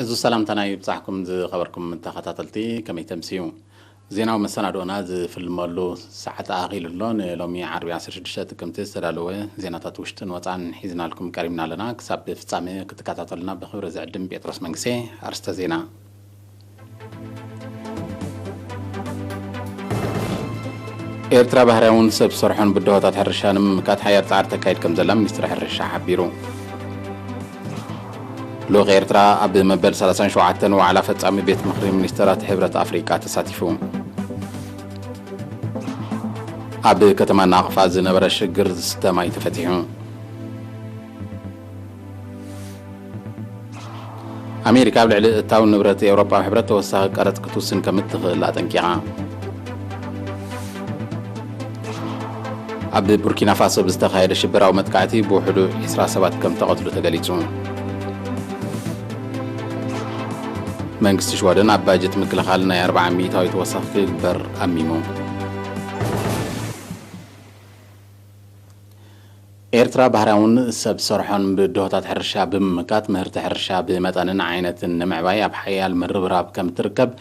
ዕዙዝ ሰላምታና ይብጻሕኩም ዝኸበርኩም ተኸታተልቲ፣ ከመይ ተምስዩ? ዜናዊ መሰናድኦና ዝፍልመሉ ሰዓት ኣኺሉ ኣሎ። ንሎሚ ዓርቢ ዓሰርተ ሽዱሽተ ጥቅምቲ ዝተዳለወ ዜናታት ውሽጥን ወጻን ሒዝናልኩም ቀሪብና ኣለና። ክሳብ ፍጻሜ ክትከታተሉና ብኽብሪ ዝዕድም ጴጥሮስ መንግስቴ። ኣርስተ ዜና። ኤርትራ ባህርያውን ሰብ ሰርሖን ብድሆታት ሕርሻ ንምምካት ሓያል ጻዕሪ ተካይድ ከም ዘላ ሚኒስትሪ ሕርሻ ሓቢሩ። ልኡኽ ኤርትራ ኣብ መበል ሰላሳን ሸውዓተን ዋዕላ ፈጻሚ ቤት ምኽሪ ሚኒስተራት ሕብረት ኣፍሪቃ ተሳቲፉ። ኣብ ከተማ ናቕፋ ዝነበረ ሽግር ዝስተ ማይ ተፈቲሑ። ኣሜሪካ ኣብ ልዕሊ እታው ንብረት ኤውሮጳዊ ሕብረት ተወሳኺ ቀረጽ ክትውስን ከም እትኽእል ኣጠንቂቓ። ኣብ ቡርኪና ፋሶ ብዝተኻየደ ሽበራዊ መጥቃዕቲ ብውሕዱ ዕስራ ሰባት ከም ተቐትሉ ተገሊጹ። መንግስቲ ሽወደን ኣብ ባጀት ምክልኻል ናይ ኣርብዓ ሚእታዊ ተወሳኺ ክግበር ኣሚሙ። ኤርትራ ባህርያውን ሰብ ሰርሖን ብድሆታት ሕርሻ ብምምካት ምህርቲ ሕርሻ ብመጠንን ዓይነትን ንምዕባይ ኣብ ሓያል ምርብራብ ከም እትርከብ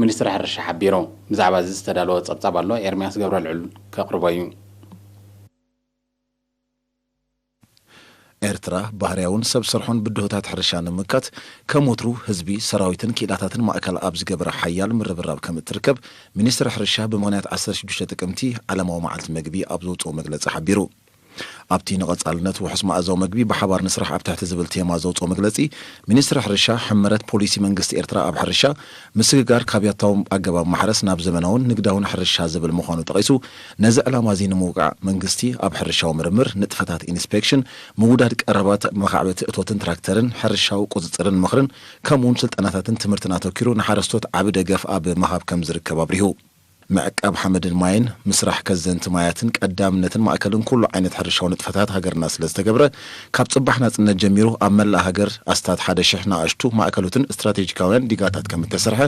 ሚኒስትሪ ሕርሻ ሓቢሩ። ብዛዕባ እዚ ዝተዳለወ ጸብጻብ ኣሎ፣ ኤርምያስ ገብረልዑል ከቕርቦ እዩ። ኤርትራ ባህርያውን ሰብ ሰርሖን ብድሆታት ሕርሻ ንምምካት ከም ወትሩ ህዝቢ፣ ሰራዊትን ክኢላታትን ማእከል ኣብ ዝገበረ ሓያል ምርብራብ ከም እትርከብ ሚኒስትሪ ሕርሻ ብምኽንያት ዓሰርተ ሽዱሽተ ጥቅምቲ ዓለማዊ መዓልቲ መግቢ ኣብ ዘውፅኦ መግለፂ ሓቢሩ። ኣብቲ ንቐጻልነት ውሑስ መኣዛዊ መግቢ ብሓባር ንስራሕ ኣብ ትሕቲ ዝብል ቴማ ዘውፅኦ መግለፂ፣ ሚኒስትሪ ሕርሻ ሕመረት ፖሊሲ መንግስቲ ኤርትራ ኣብ ሕርሻ ምስግጋር ካብ ያታዊ ኣገባብ ማሕረስ ናብ ዘመናውን ንግዳውን ሕርሻ ዝብል ምዃኑ ጠቒሱ፣ ነዚ ዕላማ እዚ ንምውቃዕ መንግስቲ ኣብ ሕርሻዊ ምርምር፣ ንጥፈታት ኢንስፔክሽን፣ ምውዳድ ቀረባት መኻዕበቲ እቶትን ትራክተርን፣ ሕርሻዊ ቁጽጽርን ምኽርን፣ ከምኡውን ስልጠናታትን ትምህርትን ኣተኪሩ ንሓረስቶት ዓቢ ደገፍ ኣብ ምሃብ ከም ዝርከብ ኣብሪሁ። ምዕቃብ ሓመድን ማይን፣ ምስራሕ ከዘንቲ ማያትን ቀዳምነትን ማእከልን ኩሉ ዓይነት ሕርሻዊ ንጥፈታት ሃገርና ስለ ዝተገብረ፣ ካብ ጽባሕ ናጽነት ጀሚሩ ኣብ መላእ ሃገር ኣስታት ሓደ ሽሕ ንኣሽቱ ማእከሉትን ስትራቴጂካውያን ዲጋታት ከም እተሰርሐ፣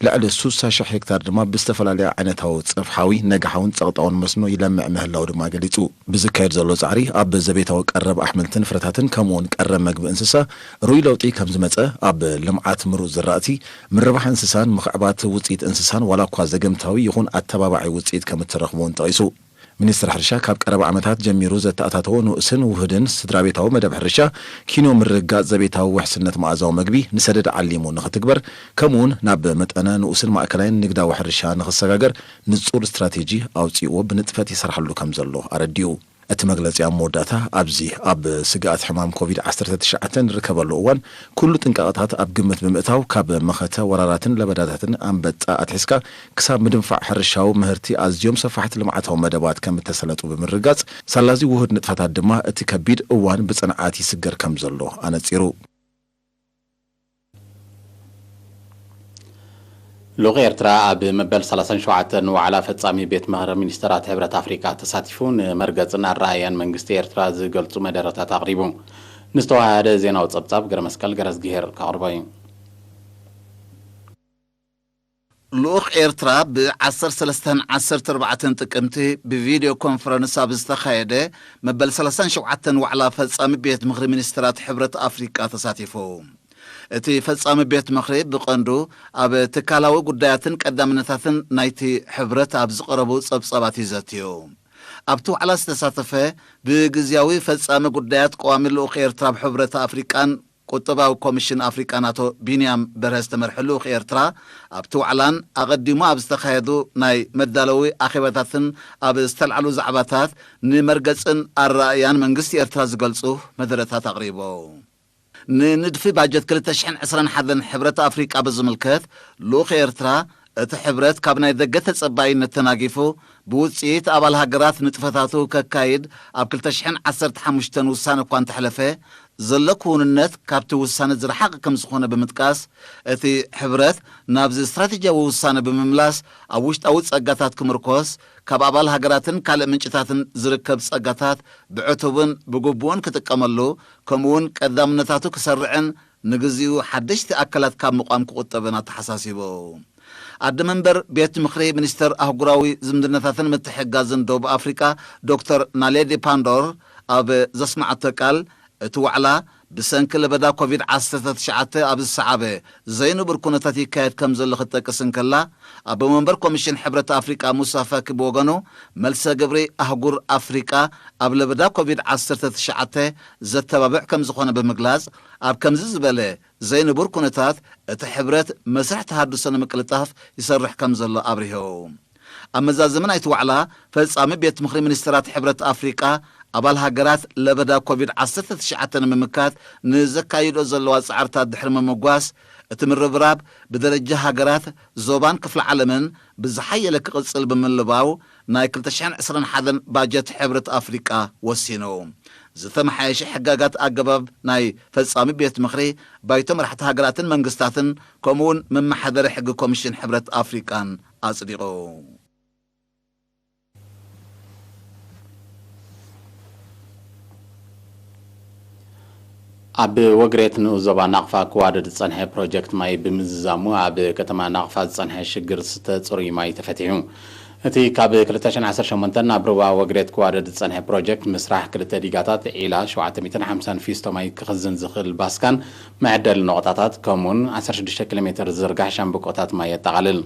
ልዕሊ ስሳ ሽሕ ሄክታር ድማ ብዝተፈላለየ ዓይነታዊ ጽፍሓዊ፣ ነግሓውን ጸቕጣውን መስኖ ይለምዕ ምህላው ድማ ገሊጹ። ብዝካየድ ዘሎ ጻዕሪ፣ ኣብ ዘቤታዊ ቀረብ ኣሕምልትን ፍረታትን ከምኡውን ቀረብ መግቢ እንስሳ ርኡይ ለውጢ ከም ዝመጸ፣ ኣብ ልምዓት ምሩጽ ዝራእቲ፣ ምርባሕ እንስሳን ምኽዕባት ውጽኢት እንስሳን ዋላ እኳ ዘገምታዊ ይኹን ኣተባባዒ ውጽኢት ከም እተረኽቦ እውን ጠቒሱ። ሚኒስትሪ ሕርሻ ካብ ቀረባ ዓመታት ጀሚሩ ዘተኣታተዎ ንኡስን ውህድን ስድራ ቤታዊ መደብ ሕርሻ ኪኖ ምርግጋጽ ዘቤታዊ ውሕስነት መኣዛዊ መግቢ ንሰደድ ዓሊሙ ንኽትግበር፣ ከምኡውን ናብ መጠነ ንኡስን ማእከላይን ንግዳዊ ሕርሻ ንኽሰጋገር ንጹር ስትራቴጂ ኣውጺእዎ ብንጥፈት ይሰርሓሉ ከም ዘሎ ኣረዲኡ። እቲ መግለጺ ኣብ መወዳእታ፣ ኣብዚ ኣብ ስግኣት ሕማም ኮቪድ ዓሰርተ ትሽዓተ ንርከበሉ እዋን፣ ኩሉ ጥንቃቐታት ኣብ ግምት ብምእታው፣ ካብ መኸተ ወራራትን ለበዳታትን ኣንበጣ ኣትሒዝካ ክሳብ ምድንፋዕ ሕርሻዊ ምህርቲ ኣዝዮም ሰፋሕቲ ልምዓታዊ መደባት ከም እተሰለጡ ብምርጋጽ፣ ሳላዚ ውሁድ ንጥፈታት ድማ እቲ ከቢድ እዋን ብጽንዓት ይስገር ከም ዘሎ ኣነጺሩ። ልኡኽ ኤርትራ ኣብ መበል ሰላሳን ሸውዓተን ዋዕላ ፈጻሚ ቤት ምኽሪ ሚኒስተራት ሕብረት ኣፍሪቃ ተሳቲፉ፣ ንመርገጽን ኣረኣእያን መንግስቲ ኤርትራ ዝገልጹ መደረታት ኣቕሪቡ። ንዝተወሃሃደ ዜናዊ ጸብጻብ ገረመስቀል ገረዝግሄር ከቕርቦ እዩ። ልኡኽ ኤርትራ ብ ዓሰርተ ሰለስተን ዓሰርተ ኣርባዕተን ጥቅምቲ ብቪድዮ ኮንፈረንስ ኣብ ዝተኻየደ መበል ሰላሳን ሸውዓተን ዋዕላ ፈጻሚ ቤት ምኽሪ ሚኒስተራት ሕብረት ኣፍሪቃ ተሳቲፉ። እቲ ፈጻሚ ቤት ምኽሪ ብቐንዱ ኣብ ትካላዊ ጉዳያትን ቀዳምነታትን ናይቲ ሕብረት ኣብ ዝቐረቡ ጸብጻባት እዩ ዘትዩ። ኣብቲ ዋዕላ ዝተሳተፈ ብግዝያዊ ፈጻሚ ጉዳያት ቀዋሚ ልኡኽ ኤርትራ ኣብ ሕብረት ኣፍሪቃን ቁጠባዊ ኮሚሽን ኣፍሪቃን ኣቶ ቢንያም በርሀ ዝተመርሐ ልኡኽ ኤርትራ፣ ኣብቲ ዋዕላን ኣቐዲሙ ኣብ ዝተኻየዱ ናይ መዳለዊ ኣኼባታትን ኣብ ዝተልዓሉ ዛዕባታት ንመርገጽን ኣረኣእያን መንግስቲ ኤርትራ ዝገልጹ መደረታት ኣቕሪቡ። ንንድፊ ባጀት ክልተ ሽሕን ዕስራን ሓደን ሕብረት ኣፍሪቃ ብዝምልከት፣ ልኡኽ ኤርትራ፣ እቲ ሕብረት ካብ ናይ ደገ ተጸባይነት ተናጊፉ፣ ብውጽኢት ኣባል ሃገራት ንጥፈታቱ ከካይድ ኣብ ክልተ ሽሕን ዓሰርተ ሓሙሽተን ውሳነ እኳ እንተሕለፈ፣ ዘሎ ክውንነት ካብቲ ውሳነ ዝረሓቐ ከም ዝኾነ ብምጥቃስ፣ እቲ ሕብረት ናብዚ ስትራቴጂያዊ ውሳነ ብምምላስ፣ ኣብ ውሽጣዊ ጸጋታት ክምርኮስ፣ ካብ ኣባል ሃገራትን ካልእ ምንጭታትን ዝርከብ ጸጋታት ብዕቱብን ብግቡእን ክጥቀመሉ፣ ከምኡውን ቀዳምነታቱ ክሰርዕን ንግዚኡ ሓደሽቲ ኣካላት ካብ ምቋም ክቑጠብን ኣተሓሳሲቡ። ኣደ መንበር ቤት ምኽሪ ሚኒስተር ኣህጉራዊ ዝምድናታትን ምትሕግጋዝን ደቡብ ኣፍሪቃ ዶክተር ናሌዲ ፓንዶር ኣብ ዘስመዓቶ ቃል፣ እቲ ዋዕላ ብሰንኪ ለበዳ ኮቪድ ዓሰርተ ትሽዓተ ኣብ ዝሰዓበ ዘይንቡር ኩነታት ይካየድ ከም ዘሎ ክትጠቅስ እንከላ፣ ኣቦ መንበር ኮሚሽን ሕብረት ኣፍሪቃ ሙሳ ፋኪ ብወገኑ፣ መልሰ ግብሪ ኣህጉር ኣፍሪቃ ኣብ ለበዳ ኮቪድ ዓሰርተ ትሽዓተ ዘተባብዕ ከም ዝኾነ ብምግላጽ፣ ኣብ ከምዚ ዝበለ ዘይንቡር ኩነታት እቲ ሕብረት መስርሕ ተሃድሶ ንምቅልጣፍ ይሰርሕ ከም ዘሎ ኣብሪሁ። ኣብ መዛዘሚ ናይቲ ዋዕላ፣ ፈጻሚ ቤት ምኽሪ ሚኒስትራት ሕብረት ኣፍሪቃ፣ ኣባል ሃገራት ለበዳ ኮቪድ ዓሰርተ ትሽዓተ ንምምካት ንዘካይዶ ዘለዋ ጻዕርታት ድሕሪ ምምጓስ፣ እቲ ምርብራብ ብደረጃ ሃገራት፣ ዞባን ክፍለ ዓለምን ብዝሓየለ ክቕጽል ብምልባው፣ ናይ ክልተ ሽሕን ዕስራን ሓደን ባጀት ሕብረት ኣፍሪቃ ወሲኑ። ዝተመሓየሸ ሕጋጋት ኣገባብ ናይ ፈጻሚ ቤት ምኽሪ፣ ባይቶ መራሕቲ ሃገራትን መንግስታትን፣ ከምኡውን መመሓደሪ ሕጊ ኮሚሽን ሕብረት ኣፍሪቃን ኣጽዲቑ። ኣብ ወግሬት ንኡስ ዞባ ናቕፋ ክዋደድ ዝጸንሐ ፕሮጀክት ማይ ብምዝዛሙ፣ ኣብ ከተማ ናቕፋ ዝጸንሐ ሽግር ዝስተ ጽሩይ ማይ ተፈቲሑ። እቲ ካብ ክልተ ሽሕን ዓሰርተ ሸሞንተን ናብ ሩባ ወግሬት ክዋደድ ዝጸንሐ ፕሮጀክት፣ ምስራሕ ክልተ ዲጋታት ዒላ፣ ሸውዓተ ሚእትን ሓምሳን ፊስቶ ማይ ክኽዝን ዝኽእል ባስካን መዐደሊ ነቑጣታት፣ ከምኡውን ዓሰርተ ሽዱሽተ ኪሎ ሜተር ዝዝርጋሕ ሻምብቆታት ማይ የጠቓልል።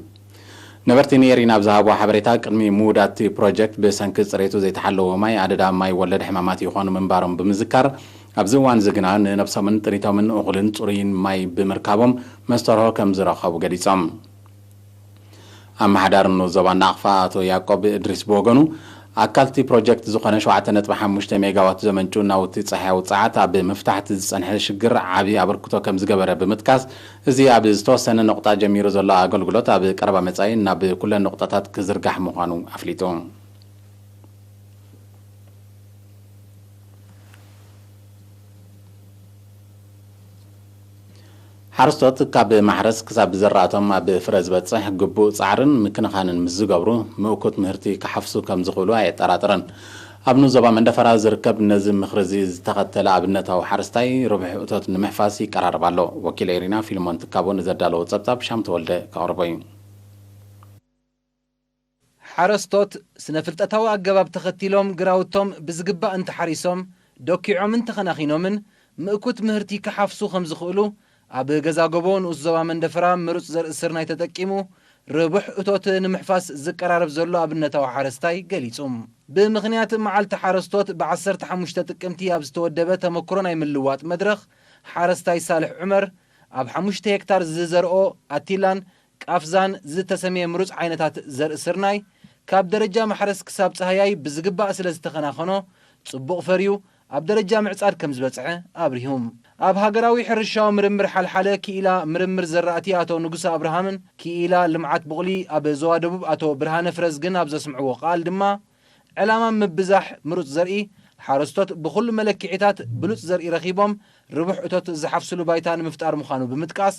ነበርቲ ንኤሪና ኣብ ዝሃብዎ ሓበሬታ፣ ቅድሚ ምውዳእቲ ፕሮጀክት ብሰንኪ ጽሬቱ ዘይተሓለወ ማይ ኣደዳ ማይ ወለድ ሕማማት ይኾኑ ምንባሮም ብምዝካር፣ ኣብዚ እዋን እዚ ግና ንነብሶምን ጥሪቶምን እኹልን ጽሩይን ማይ ብምርካቦም መስተርሆ ከም ዝረኸቡ ገሊጾም። ኣመሓዳሪ ንኡስ ዞባ ናቕፋ ኣቶ ያዕቆብ እድሪስ ብወገኑ፣ ኣካልቲ ፕሮጀክት ዝኾነ ሸውዓተ ነጥቢ ሓሙሽተ ሜጋዋት ዘመንጩ ናውቲ ጸሓያዊ ጸዓት ኣብ ምፍታሕ እቲ ዝጸንሐ ሽግር ዓቢ ኣበርክቶ ከም ዝገበረ ብምጥቃስ፣ እዚ ኣብ ዝተወሰነ ነቑጣ ጀሚሩ ዘሎ ኣገልግሎት ኣብ ቀረባ መጻኢ ናብ ኩለን ነቑጣታት ክዝርጋሕ ምዃኑ ኣፍሊጡ። ሓረስቶት ካብ ማሕረስ ክሳብ ዝራእቶም ኣብ ፍረ ዝበጽሕ ግቡእ ጻዕርን ምክንኻንን ምስ ዝገብሩ፣ ምእኩት ምህርቲ ክሓፍሱ ከም ዝኽእሉ ኣየጠራጥርን። ኣብ ንኡስ ዞባ መንደፈራ ዝርከብ ነዚ ምኽሪ እዚ ዝተኸተለ ኣብነታዊ ሓረስታይ፣ ርቡሕ እቶት ንምሕፋስ ይቀራረብ ኣሎ። ወኪል ኤሪና ፊልሞን ትካቦ ንዘዳለዎ ጸብጻብ ሻም ተወልደ ከቕርቦ እዩ። ሓረስቶት ስነ-ፍልጠታዊ ኣገባብ ተኸቲሎም ግራውቶም ብዝግባእ እንተሓሪሶም፣ ደኪዖምን ተኸናኺኖምን፣ ምእኩት ምህርቲ ክሓፍሱ ከም ዝኽእሉ፣ ኣብ ገዛ ጎቦ ንኡስ ዞባ መንደፈራ ምሩጽ ዘርኢ ስርናይ ተጠቂሙ፣ ርቡሕ እቶት ንምሕፋስ ዝቀራረብ ዘሎ ኣብነታዊ ሓረስታይ ገሊጹ። ብምኽንያት መዓልቲ ሓረስቶት ብዓሰርተ ሓሙሽተ ጥቅምቲ ኣብ ዝተወደበ ተመክሮ ናይ ምልዋጥ መድረኽ፣ ሓረስታይ ሳልሕ ዑመር፣ ኣብ ሓሙሽተ ሄክታር ዝዘርኦ ኣቲላን ቃፍዛን ዝተሰምየ ምሩጽ ዓይነታት ዘርኢ ስርናይ፣ ካብ ደረጃ ማሕረስ ክሳብ ጻህያይ ብዝግባእ ስለ ዝተኸናኸኖ፣ ጽቡቕ ፈርዩ ኣብ ደረጃ ምዕጻድ ከም ዝበጽሐ ኣብሪሁ። ኣብ ሃገራዊ ሕርሻዊ ምርምር ሓልሓለ ክኢላ ምርምር ዘራእቲ ኣቶ ንጉሰ ኣብርሃምን ክኢላ ልምዓት ቡቕሊ ኣብ ዞባ ደቡብ ኣቶ ብርሃነ ፍረዝግን ኣብ ዘስምዕዎ ቃል ድማ፣ ዕላማ ምብዛሕ ምሩጽ ዘርኢ፣ ሓረስቶት ብኹሉ መለክዒታት ብሉጽ ዘርኢ ረኺቦም ርቡሕ እቶት ዝሓፍስሉ ባይታ ንምፍጣር ምዃኑ ብምጥቃስ፣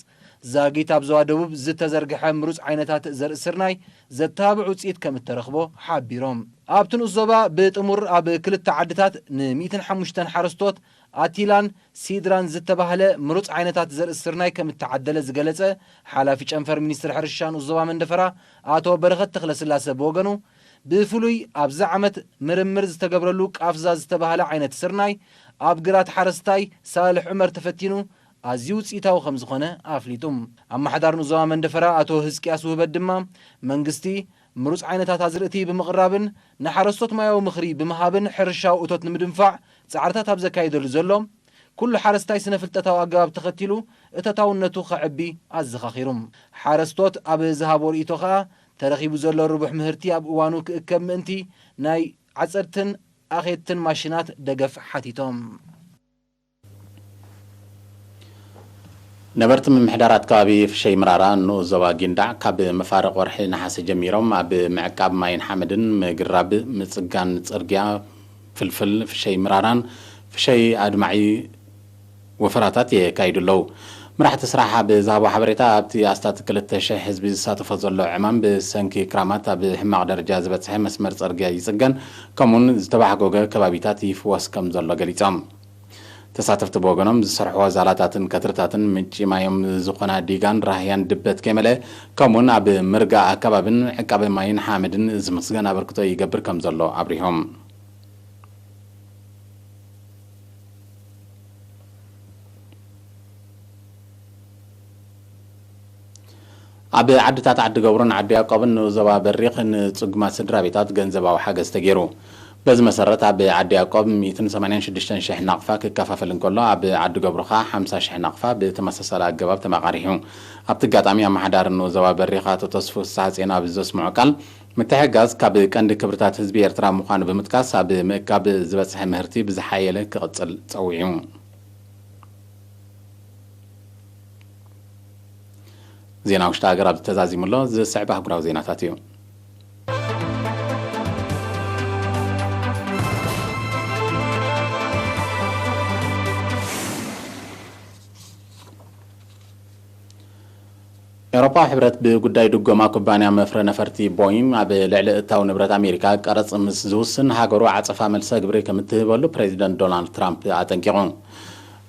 ዛጊት ኣብ ዞባ ደቡብ ዝተዘርግሐ ምሩጽ ዓይነታት ዘርኢ ስርናይ ዘተባብዕ ውጽኢት ከም እተረኽቦ ሓቢሮም። ኣብቲ ንኡስ ዞባ ብጥሙር ኣብ ክልተ ዓድታት ን ሚእትን ሓሙሽተን ሓረስቶት ኣቲላን ሲድራን ዝተባህለ ምሩጽ ዓይነታት ዘርኢ ስርናይ ከም እተዓደለ ዝገለጸ ሓላፊ ጨንፈር ሚኒስትሪ ሕርሻ ንኡስ ዞባ መንደፈራ ኣቶ በረኸት ተኽለስላሰ ብወገኑ፣ ብፍሉይ ኣብዚ ዓመት ምርምር ዝተገብረሉ ቃፍዛ ዝተባህለ ዓይነት ስርናይ ኣብ ግራት ሓረስታይ ሳልሕ ዑመር ተፈቲኑ ኣዝዩ ውፅኢታዊ ከም ዝኾነ ኣፍሊጡ። ኣመሓዳሪ ንኡስ ዞባ መንደፈራ ኣቶ ህዝቅያስ ውህበት ድማ፣ መንግስቲ ምሩፅ ዓይነታት ኣዝርእቲ ብምቕራብን ንሓረስቶት ማያዊ ምኽሪ ብምሃብን ሕርሻዊ እቶት ንምድንፋዕ ፃዕርታት ኣብ ዘካይደሉ ዘሎ፣ ኩሉ ሓረስታይ ስነ-ፍልጠታዊ ኣገባብ ተኸቲሉ እተታውነቱ ከዕቢ ኣዘኻኺሩ። ሓረስቶት ኣብ ዝሃቦ ርእይቶ ከኣ፣ ተረኺቡ ዘሎ ርቡሕ ምህርቲ ኣብ እዋኑ ክእከብ ምእንቲ ናይ ዓጸድትን ኣኼድትን ማሽናት ደገፍ ሓቲቶም። ነበርቲ ምምሕዳራት ከባቢ ፍሸይ ምራራ ንኡስ ዞባ ጊንዳዕ፣ ካብ መፋርቕ ወርሒ ነሓሰ ጀሚሮም ኣብ ምዕቃብ ማይን ሓመድን፣ ምግራብ፣ ምጽጋን ጽርግያ ፍልፍል ፍሸይ ምራራን ፍሸይ ኣድማዒ ወፈራታት የካይዱ ኣለዉ። መራሕቲ ስራሕ ኣብ ዝሃቦ ሓበሬታ፣ ኣብቲ ኣስታት ክልተ ሽሕ ህዝቢ ዝሳተፎ ዘሎ ዕማም፣ ብሰንኪ ክራማት ኣብ ሕማቕ ደረጃ ዝበጽሐ መስመር ጽርግያ ይጽገን፣ ከምኡውን ዝተባሕጎገ ከባቢታት ይፍወስ ከም ዘሎ ገሊጾም። ተሳተፍቲ ብወገኖም፣ ዝሰርሕዎ ዛላታትን ከትርታትን ምንጪ ማዮም ዝኾና ዲጋን ራህያን ድበት ከይመልአ፣ ከምኡውን ኣብ ምርጋእ ኣከባብን ዕቃበ ማይን ሓመድን ዝምስገን ኣበርክቶ ይገብር ከም ዘሎ ኣብሪሆም። ኣብ ዓድታት ዓዲ ገብሩን ዓዲ ያዕቆብን ንዞባ በሪኽ ንጽጉማት ስድራ ቤታት ገንዘባዊ ሓገዝ ተገይሩ። በዚ መሰረት ኣብ ዓዲ ያዕቆብ ሚእትን ሰማንያን ሽዱሽተን ሽሕ ናቕፋ ክከፋፈል እንከሎ፣ ኣብ ዓዲ ገብሩ ኸኣ ሓምሳ ሽሕ ናቕፋ ብተመሳሳሊ ኣገባብ ተመቓሪሑ። ኣብቲ ኣጋጣሚ ኣመሓዳሪ ንዞባ በሪኽ ኣቶ ተስፉ ፍስሓጽዮን ኣብ ዘስምዖ ቃል፣ ምትሕግጋዝ ካብ ቀንዲ ክብርታት ህዝቢ ኤርትራ ምዃኑ ብምጥቃስ፣ ኣብ ምእካብ ዝበጽሐ ምህርቲ ብዝሓየለ ክቕጽል ጸዊዑ። ዜና ውሽጢ ሃገር ኣብዚ ተዛዚሙ ኣሎ። ዝስዕብ ኣህጉራዊ ዜናታት እዩ። ኤውሮፓዊ ሕብረት ብጉዳይ ድጎማ ኩባንያ መፍረ ነፈርቲ ቦይንግ ኣብ ልዕሊ እታው ንብረት ኣሜሪካ ቀረጽ ምስ ዝውስን፣ ሃገሩ ዓጸፋ መልሰ ግብሪ ከም እትህበሉ ፕሬዚደንት ዶናልድ ትራምፕ ኣጠንቂቑ።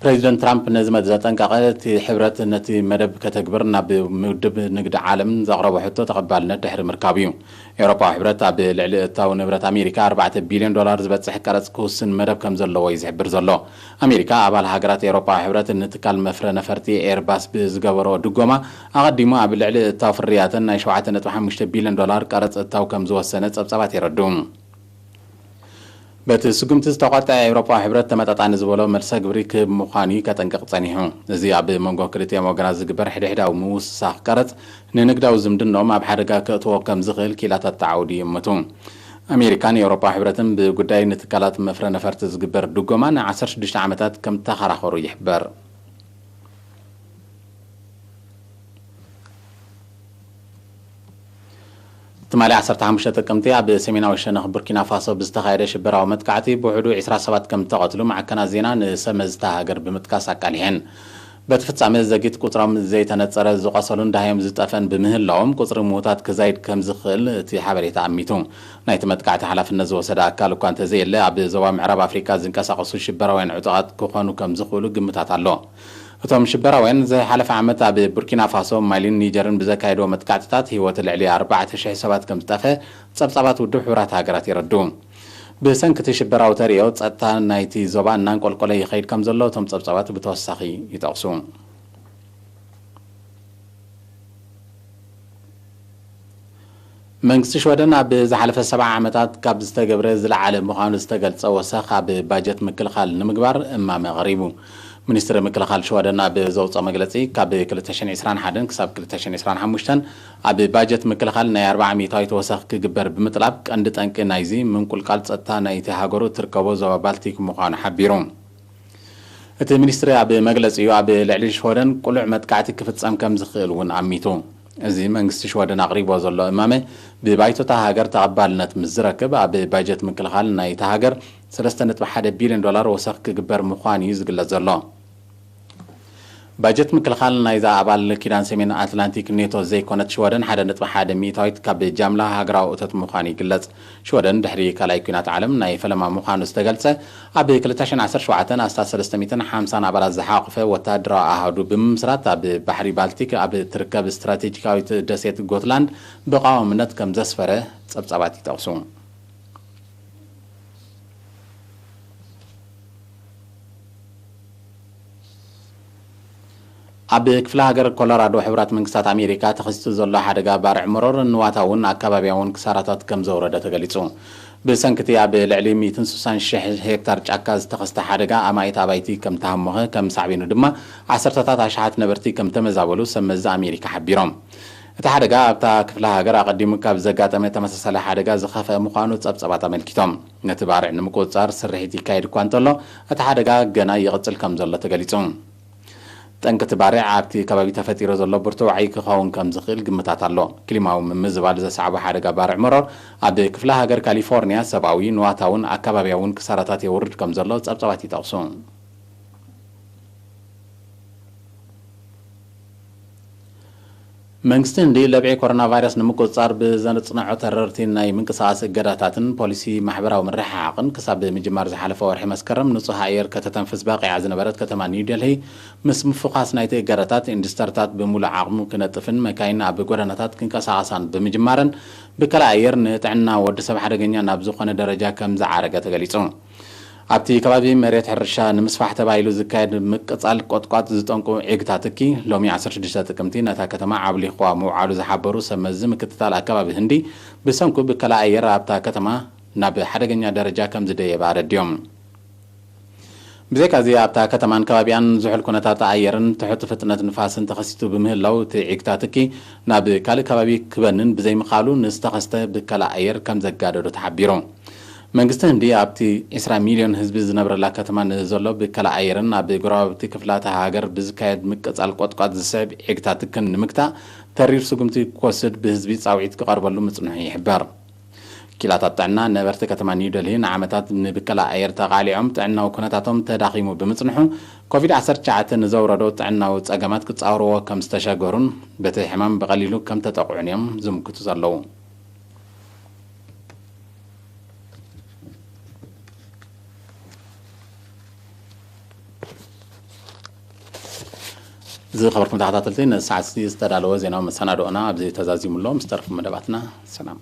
ፕሬዚደንት ትራምፕ ነዚ መ-፣ ዘጠንቀቐ፣ እቲ ሕብረት ነቲ መደብ ከተግብር ናብ ምውድብ ንግዲ ዓለም ዘቕረቦ ሕቶ ተቐባልነት ድሕሪ ምርካቡ እዩ። ኤውሮፓዊ ሕብረት ኣብ ልዕሊ እታው ንብረት ኣሜሪካ ኣርባዕተ ቢልዮን ዶላር ዝበጽሕ ቀረጽ ክውስን መደብ ከም ዘለዎ እዩ ዝሕብር ዘሎ። ኣሜሪካ ኣባል ሃገራት ኤውሮፓዊ ሕብረት ንትካል መፍረ ነፈርቲ ኤርባስ ብዝገበሮ ድጎማ፣ ኣቐዲሙ ኣብ ልዕሊ እታው ፍርያተን ናይ ሸውዓተ ነጥቢ ሓሙሽተ ቢልዮን ዶላር ቀረጽ እታው ከም ዝወሰነ ጸብጻባት የረድኡ። በቲ ስጉምቲ ዝተቖጥዐ ኤውሮጳዊ ሕብረት፣ ተመጣጣኒ ዝበሎ መልሰ ግብሪ ክህብ ምዃኑ እዩ ከጠንቅቕ ጸኒሑ። እዚ ኣብ መንጎ ክልቲኦም ወገናት ዝግበር ሕድሕዳዊ ምውስሳኽ ቀረጽ፣ ንንግዳዊ ዝምድንኦም ኣብ ሓደጋ ከእትዎ ከም ዝኽእል ክኢላታት ተዓውዱ ይእምቱ። ኣሜሪካን ኤውሮጳዊ ሕብረትን ብጉዳይ ንትካላት መፍረ ነፈርቲ ዝግበር ድጎማ ንዓሰርተ ሽዱሽተ ዓመታት ከም ተኸራኸሩ ይሕበር። ትማሊ ዓሰርተ ሓሙሽተ ጥቅምቲ ኣብ ሰሜናዊ ሸነኽ ቡርኪና ፋሶ ብዝተኻየደ ሽበራዊ መጥቃዕቲ ብውሕዱ ዕስራ ሰባት ከም እተቐትሉ ማዕከናት ዜና ንሰብ መዚ እታ ሃገር ብምጥቃስ ኣቃሊሐን። በቲ ፍጻመ ዘጊት ቁጽሮም ዘይተነጸረ ዝቖሰሉን ደሃዮም ዝጠፍአን ብምህላዎም፣ ቁጽሪ ምዉታት ክዛይድ ከም ዝኽእል እቲ ሓበሬታ ኣሚቱ። ናይቲ መጥቃዕቲ ሓላፍነት ዝወሰደ ኣካል እኳ እንተዘየለ፣ ኣብ ዞባ ምዕራብ ኣፍሪቃ ዝንቀሳቐሱ ሽበራውያን ዕጡቓት ክኾኑ ከም ዝኽእሉ ግምታት ኣሎ። እቶም ሽበራውያን ዝሓለፈ ዓመት ኣብ ቡርኪና ፋሶ፣ ማሊን ኒጀርን ብዘካየድዎ መጥቃዕትታት ህይወት ልዕሊ ኣርባዕተ ሽሕ ሰባት ከም ዝጠፍአ ጸብጻባት ውድብ ሕቡራት ሃገራት የረድኡ። ብሰንኪ እቲ ሽበራዊ ተርእዮ፣ ጸጥታ ናይቲ ዞባ እናንቆልቆለ ይኸይድ ከም ዘሎ እቶም ጸብጻባት ብተወሳኺ ይጠቕሱ። መንግስቲ ሽወደን ኣብ ዝሓለፈ ሰብዓ ዓመታት ካብ ዝተገብረ ዝለዓለ ምዃኑ ዝተገልጸ ወሰኽ ኣብ ባጀት ምክልኻል ንምግባር እማመ ኣቕሪቡ። ሚኒስትሪ ምክልኻል ሽወደን ኣብ ዘውፅኦ መግለፂ፣ ካብ ክልተ ሽሕን ዕስራን ሓደን ክሳብ ክልተ ሽሕን ዕስራን ሓሙሽተን ኣብ ባጀት ምክልኻል ናይ ኣርብዓ ሚእታዊት ወሰኽ ክግበር ብምጥላብ፣ ቀንዲ ጠንቂ ናይዚ ምንቁልቃል ጸጥታ ናይቲ ሃገሩ እትርከቦ ዞባ ባልቲክ ምዃኑ ሓቢሩ። እቲ ሚኒስትሪ ኣብ መግለጺኡ፣ ኣብ ልዕሊ ሽወደን ቅሉዕ መጥቃዕቲ ክፍጸም ከም ዝኽእል እውን ኣሚቱ። እዚ መንግስቲ ሽወደን ኣቕሪቦ ዘሎ እማመ፣ ብባይቶ እታ ሃገር ተቐባልነት ምስ ዝረክብ፣ ኣብ ባጀት ምክልኻል ናይታ ሃገር ሰለስተ ነጥቢ ሓደ ቢልዮን ዶላር ወሰኽ ክግበር ምዃኑ እዩ ዝግለጽ ዘሎ። ባጀት ምክልኻል ናይዛ ኣባል ኪዳን ሰሜን ኣትላንቲክ ኔቶ ዘይኮነት ሽወደን ሓደ ነጥቢ ሓደ ሚእታዊት ካብ ጃምላ ሃገራዊ እቶት ምዃኑ ይግለጽ። ሽወደን ድሕሪ ካልኣይ ኲናት ዓለም ናይ ፈለማ ምዃኑ ዝተገልጸ፣ ኣብ ክልተ ሽሕን ዓሰርተ ሸውዓተን ኣስታት ሰለስተ ሚእትን ሓምሳን ኣባላት ዝሓቖፈ ወተሃደራዊ ኣሃዱ ብምምስራት፣ ኣብ ባሕሪ ባልቲክ ኣብ እትርከብ ስትራቴጂካዊት ደሴት ጎትላንድ ብቐዋምነት ከም ዘስፈረ ጸብጻባት ይጠቕሱ። ኣብ ክፍለ ሃገር ኮሎራዶ፣ ሕቡራት መንግስታት ኣሜሪካ ተኸሲቱ ዘሎ ሓደጋ ባርዕ መሮር ንዋታውን ኣከባቢያውን ክሳራታት ከም ዘውረደ ተገሊጹ። ብሰንኪ እቲ ኣብ ልዕሊ ሚእትን ስሳን ሽሕ ሄክታር ጫካ ዝተኸስተ ሓደጋ፣ ኣማኢት ኣባይቲ ከም ተሃሞኸ፣ ከም ሳዕቤኑ ድማ ዓሰርተታት ኣሽሓት ነበርቲ ከም ተመዛበሉ ሰብ መዚ ኣሜሪካ ሓቢሮም። እቲ ሓደጋ ኣብታ ክፍለ ሃገር ኣቐዲሙ ካብ ዘጋጠመ ተመሳሳሊ ሓደጋ ዝኸፍአ ምዃኑ ጸብጻባት ኣመልኪቶም። ነቲ ባርዕ ንምቁጽጻር ስርሒት ይካየድ እኳ እንተሎ፣ እቲ ሓደጋ ገና ይቕጽል ከም ዘሎ ተገሊጹ። ጠንቂ እቲ ባርዕ ኣብቲ ከባቢ ተፈጢሩ ዘሎ ብርቱዕ ዋዒ ክኸውን ከም ዝኽእል ግምታት ኣሎ። ክሊማዊ ምምዝባል ዘስዓቦ ሓደጋ ባርዕ መሮር ኣብ ክፍለ ሃገር ካሊፎርኒያ ሰብኣዊ፣ ንዋታውን ኣከባቢያውን ክሳራታት የውርድ ከም ዘሎ ጸብጻባት ይጠቕሱ። መንግስቲ ህንዲ ለብዒ ኮሮና ቫይረስ ንምቁጽጻር ብዘጽንዖ ተረርቲ ናይ ምንቅስቓስ እገዳታትን ፖሊሲ ማሕበራዊ ምርሕሓቕን፣ ክሳብ ምጅማር ዝሓለፈ ወርሒ መስከረም ንጹህ ኣየር ከተተንፍስ በቒዓ ዝነበረት ከተማ ኒው ዴልሂ፣ ምስ ምፍዃስ ናይቲ እገዳታት፣ ኢንዱስትሪታት ብምሉእ ዓቕሙ ክነጥፍን መካይን ኣብ ጎደናታት ክንቀሳቐሳን ብምጅማረን፣ ብከላ ኣየር ንጥዕና ወዲ ሰብ ሓደገኛ ናብ ዝኾነ ደረጃ ከም ዝዓረገ ተገሊጹ። ኣብቲ ከባቢ መሬት ሕርሻ ንምስፋሕ ተባሂሉ ዝካየድ ምቅጻል ቆጥቋጥ ዝጠንቁ ዒግታ ትኪ ሎሚ ዓሰርተ ሽዱሽተ ጥቅምቲ ነታ ከተማ ዓብሊኽዋ ምውዓሉ ዝሓበሩ ሰብ መዚ ምክትታል ኣከባቢ ህንዲ፣ ብሰንኩ ብከላ ኣየር ኣብታ ከተማ ናብ ሓደገኛ ደረጃ ከም ዝደየበ ኣረዲዮም። ብዘይካዚ ኣብታ ከተማን ከባቢኣን ዝሑል ኩነታት ኣየርን ትሑት ፍጥነት ንፋስን ተኸሲቱ ብምህላው እቲ ዒግታ ትኪ ናብ ካልእ ከባቢ ክበንን ብዘይምኻሉ ንዝተኸስተ ብከላ ኣየር ከም ዘጋደዶ ተሓቢሩ። መንግስቲ ህንዲ ኣብቲ ዕስራ ሚልዮን ህዝቢ ዝነብረላ ከተማ ንዘሎ ብከላ ኣየርን ኣብ ጎረባብቲ ክፍላተ ሃገር ብዝካየድ ምቅጻል ቆጥቋጥ ዝስዕብ ዒግታ ትክን ንምግታእ ተሪር ስጉምቲ ክወስድ ብህዝቢ ጻውዒት ክቐርበሉ ምጽንሑ ይሕበር። ኪላታት ጥዕና ነበርቲ ከተማ ኒው ደልሂ ንዓመታት ንብከላ ኣየር ተቓሊዖም ጥዕናዊ ኩነታቶም ተዳኺሙ ብምጽንሑ ኮቪድ ዓሰርተ ትሽዓተ ንዘውረዶ ጥዕናዊ ጸገማት ክጻወርዎ ከም ዝተሸገሩን በቲ ሕማም ብቐሊሉ ከም ተጠቕዑን እዮም ዝምክቱ ዘለዉ። ዝኸበርኩም ተኸታተልቲ፣ ንሰዓት ዝተዳለወ ዜናዊ መሰናዶና ኣብዚ ተዛዚሙ ኣሎ። ምስ ተረፉ መደባትና ሰላም።